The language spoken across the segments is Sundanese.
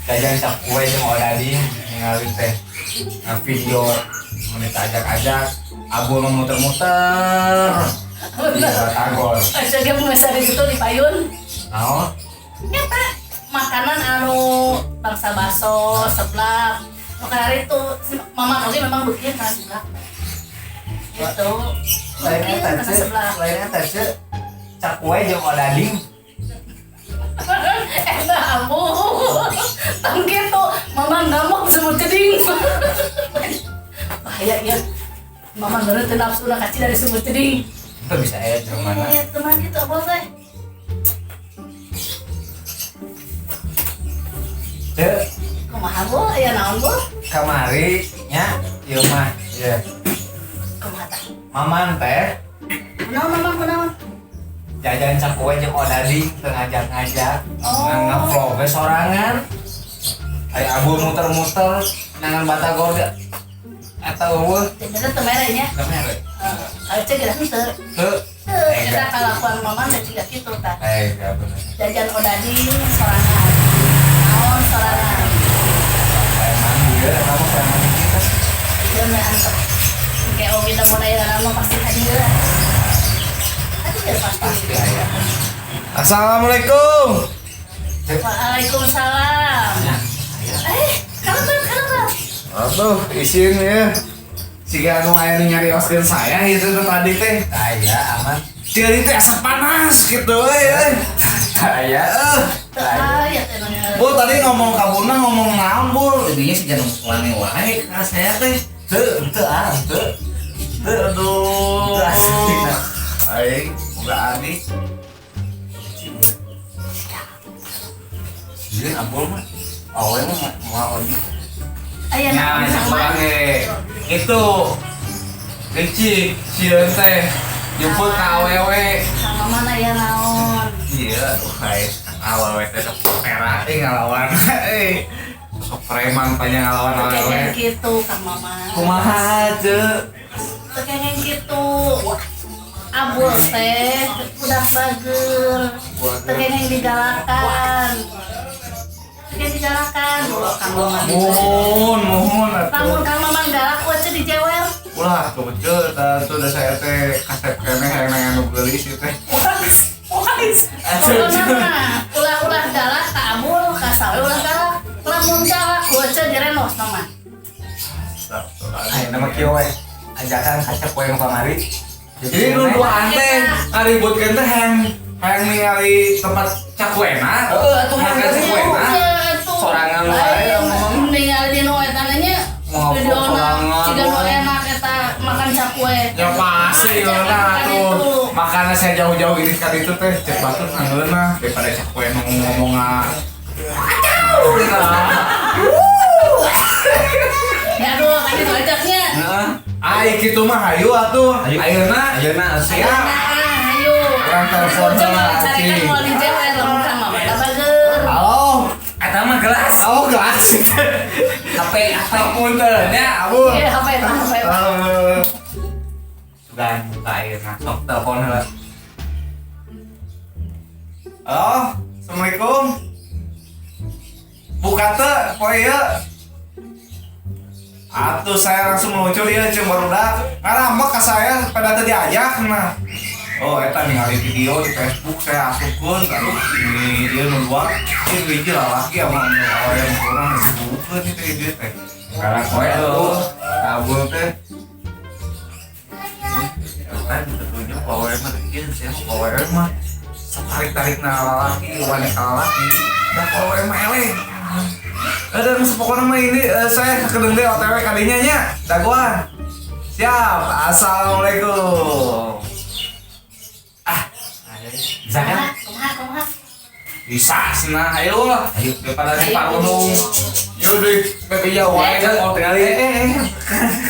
Jajan cakwe jeung odading ningali teh video mun diajak-ajak Abul mah muter-muter di Batagor. Asa ge mun geus itu di payun. Naon? Eta makanan anu bangsa baso, seblak. Maka hari itu si Mama oge memang bikin kana seblak. Gitu. Lain Bikin eta kana ce, seblak. lain eta ce. Cakwe jeung odading. Eta ambu. Tong kitu, Mama ngamuk semut jeding. Bahaya ya. Mama ngeureuh teu nafsu kaci dari sumur jeding. Itu bisa aya di mana? Eh, teman gitu apa teh? Ce, Kumaha bu? Aya naon bu? Kamari nya ieu mah ieu. Kumaha tah? Maman teh Kunaon Mama kunaon? Jajan cakwe jeung odading teu ngajak-ngajak. Oh. Nge-vlog we sorangan. Aya Abul muter-muter nangan batagor ge. Eta eueuh. Jadi teu mere nya. Teu mere. Kalau cek geus henteu. Teu. Teu, eta kalakuan Mama teh ciga kitu tah. Eh, gak bener. Jajan odading sorangan. Naon sorangan. Preman dia, kamu preman kita. Ieu mah antep. Kayak oge da mun aya mah pasti hadir. Hadir pasti. Pasti aya. Assalamualaikum. Waalaikumsalam. Nah, aya. Eh, kalebet kalebet. Aduh, isin ya. Siga anu aya nu nyarioskeun saya itu tuh tadi teh. Aya aman. Jadi teh asa panas gitu euy. Euy. Aya. Eh, Teu aya teh nu Bul tadi ngomong kabuna ngomong naon Bul? Intinya sih jangan musuhan wae ka saya teh. Teu, teu ah, teu. Teu aduh. Teu asli. Aing boga adik. Sieun Abul mah. Awe mah moal lagi. Aya Nah, naon yang sama? kurang ge. Itu. Licik, sieun teh. Jemput ka awewe. Sama mana ya naon? Iya, aduh hai. Awewe teh sok perak euy ngalawan. Euy. Sok preman tanya ngalawan awewe. Kengeng gitu Kang Mama. Kumaha ceu? Teu kengeng gitu. Abul teh budak bager. Teu kengeng digalakan. Teu kengeng digalakan. Ulah Kang Mama. Muhun, muhun Lamun atuh. Kang Mama galak wae dijewer. Ulah tuh ceu, tah tuh da saya teh kasep keneh hayang nanya nu geulis ieu teh. Pokona mah ulah-ulah galak ka Abul ka sawe ulah galak. Lamun galak wae direnos mama. Ayo nama kieu we. Ajakan kacep we nu kamari. Jadi nu duaan teh ngaributkeun teh hayang hayang ningali tempat cakuena. Heeh, atuh hayang Makan cakuena. Sorangan wae, ngomong. Ningali di nu eta nya Ngomong videona sorangan ciga nu wae. enak eta makan cakwe. Ya pasti Ajak ngeunah kan tuh. itu. Makanya saya jauh-jauh ini ka ditu teh cek batur ngeunah daripada cakwe nu ngomong Acau gitu. Ya aduh kan itu ajaknya. Heeh. Ai kitu mah hayu atuh. Hayu. Ayeuna Ayeuna siap. Nah, ayo. Urang telepon Ujung heula, carikan cing. mau dijewer lamun Kang Mama da bager. Halo. Eta mah gelas. Oh, gelas. HP HP. Punten nya, Abul. Iya, HP eta HP. Eh, Sugan buka ayeuna sok telepon heula. Halo, Assalamualaikum. Buka teu poe ieu. Atuh saya langsung meluncur ya jeung barudak. Ngaramek ka saya pada teu diajak nah. Oh, eta ningali video di Facebook saya asupkeun aduh ini ieu nu dua ieu hiji lalaki sama nu awewe nu kurang dibukeun ieu teh ieu teh. Sekarang koe atuh. Kabul teh. Kan tentunya awewe mah ieu saya mah awewe mah satarik-tarikna lalaki wanita lalaki. Da awewe mah eleh. Dan pokoknya mah ini saya kekedeng deh OTW kadinya nya. Dagoan. Siap. Assalamualaikum. Ah, Bisa kan? Kumaha kumaha. Bisa senang ayo lah. Ayo. Daripada di Parunung. Yuk deh, bebe jauh wae kan. Oh, tinggali.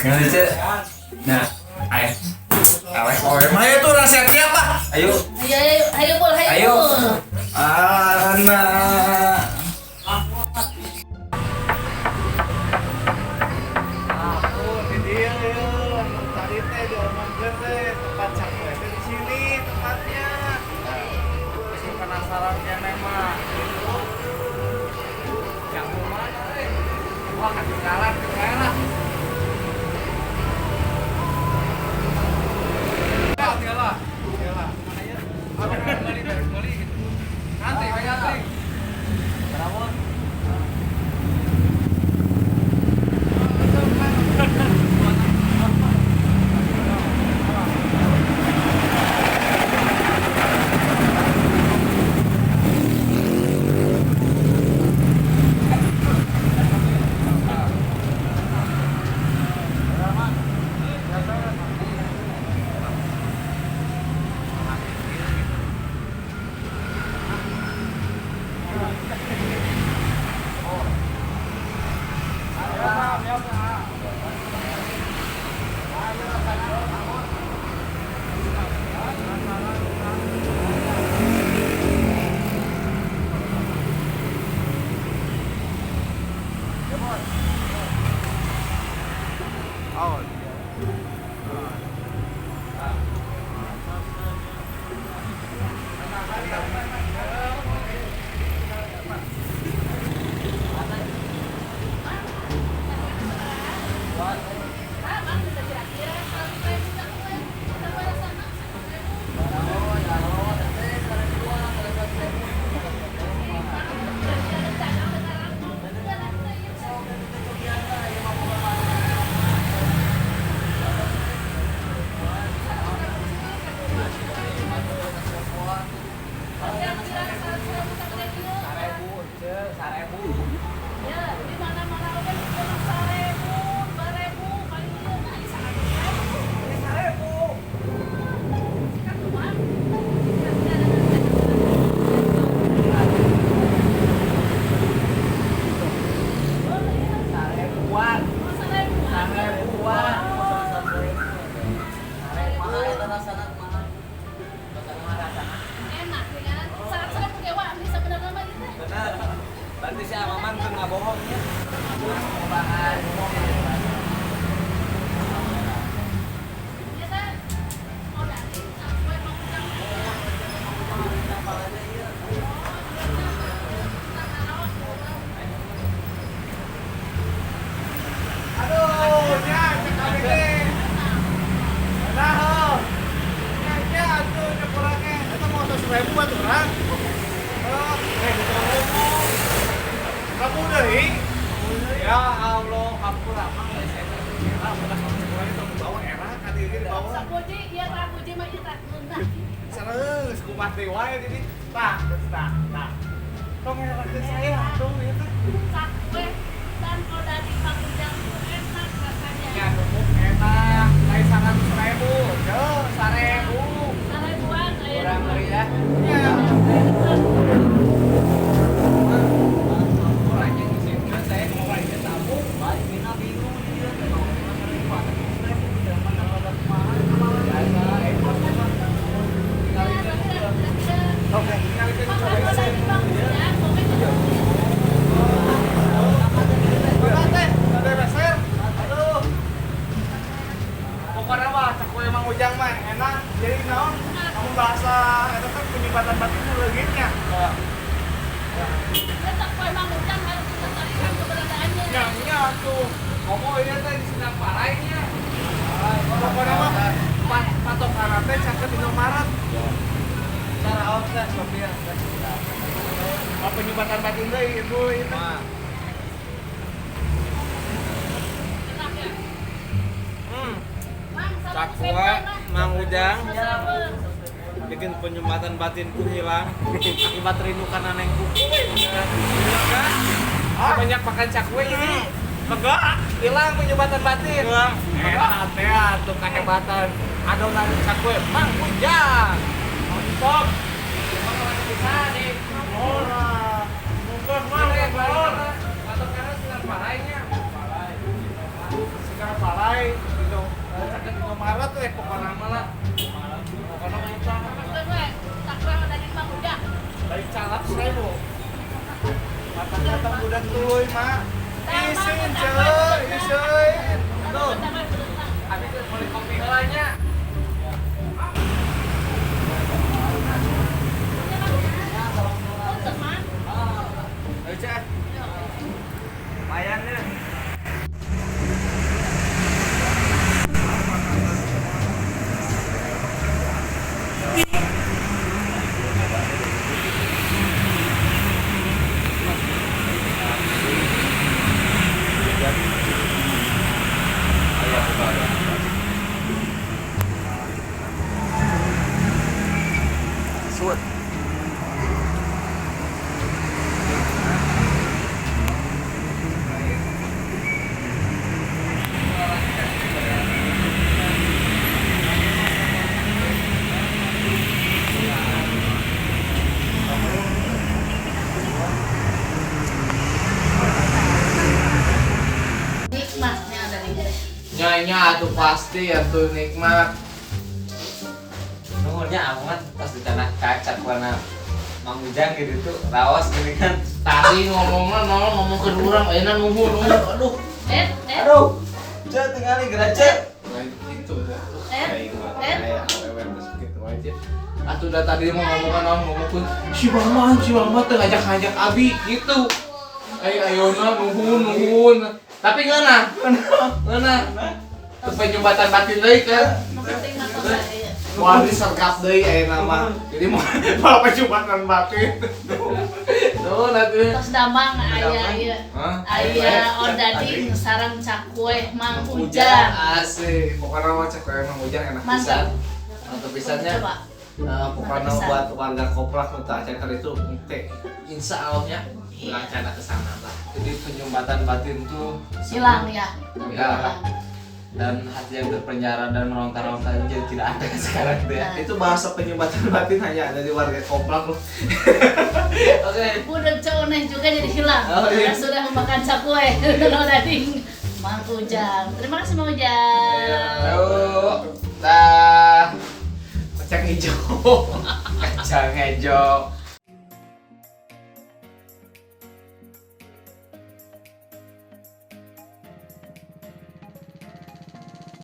Tinggali, Cek. Nah, Ayo. Eleh awewe mah itu rahasia apa? ayo. Ayo ayo ayo Bul, ayo. Ayo. Bul. Anak. Tadi teh diomongkeun teh tempat cakwe teh di sini tempatnya. Masih penasaran keneh mah. Cakwe Wah, ketinggalan ketinggalan lah. Tinggal lah. Aku beli gitu. Nanti banyak. Berapa? Bikin penyumbatan batinku hilang akibat rindu karena nengku. Banyak makan cakwe ini. Enggak, hilang penyumbatan batin. Hebat ya, tuh kehebatan adonan cakwe Mang Ujang. Mantap. Bisa nih. Ora. Mungkin mang atau karena sedang parainya. Sekarang parai gitu. Caket Indomaret we pokona mah lah. Pokona mah eta. Dari calak 1000. Matang-matang budak tuluy mah. Isin ceuy, isin. Tuh. Abi teh meuli kopi heula nya. Ayo cek. Lumayan nih. Nya atuh pasti atuh nikmat. Nuhunnya amat pas di tanah kaca warna Mang Ujang gitu tuh rawas gini kan. Tadi ngomongnya nol ngomong ke urang ayeuna nuhun nuhun aduh. Eh, eh. Aduh, cek tinggal geracet. Nah, gitu ya. Eh, Kayak mah eh. kayak awewe terus gitu aja. Atuh udah tadi mau ngomong kan ngomongkeun si Maman teu ngajak-ngajak abi gitu. Ayo ayeuna nuhun nuhun. Tapi ngeunah. Ngeunah. Terus penyumbatan batin deui kan. Nu penting mah tos aya. Wah, disergap deui ayeuna mah. Jadi mau mau penyumbatan batin. Nuhun atuh. Tos damang aya ieu. Hah? Aya odading sareng cakwe Mang Ujang. Asik. Pokoknya mah cakwe Mang Ujang enak pisan. Mantap. Mantap pisannya. Coba. Nah, pokoknya Mantap pisan. buat warga Koplak nu teu acan itu teh insya Allahnya rencana ke sana lah. Jadi penyumbatan batin tuh Hilang ya. Ya. Dan hati yang terpenjara dan meronta-ronta jadi tidak ada sekarang tuh ya. Nah. Itu bahasa penyumbatan batin hanya ada di warga Koplak loh. Oke. Udah coneh juga jadi hilang. Oh, iya. Karena sudah memakan cakwe odading Mang Ujang. Terima kasih Mang Ujang. Yuk. Dah. Kacang hijau. Kacang hijau.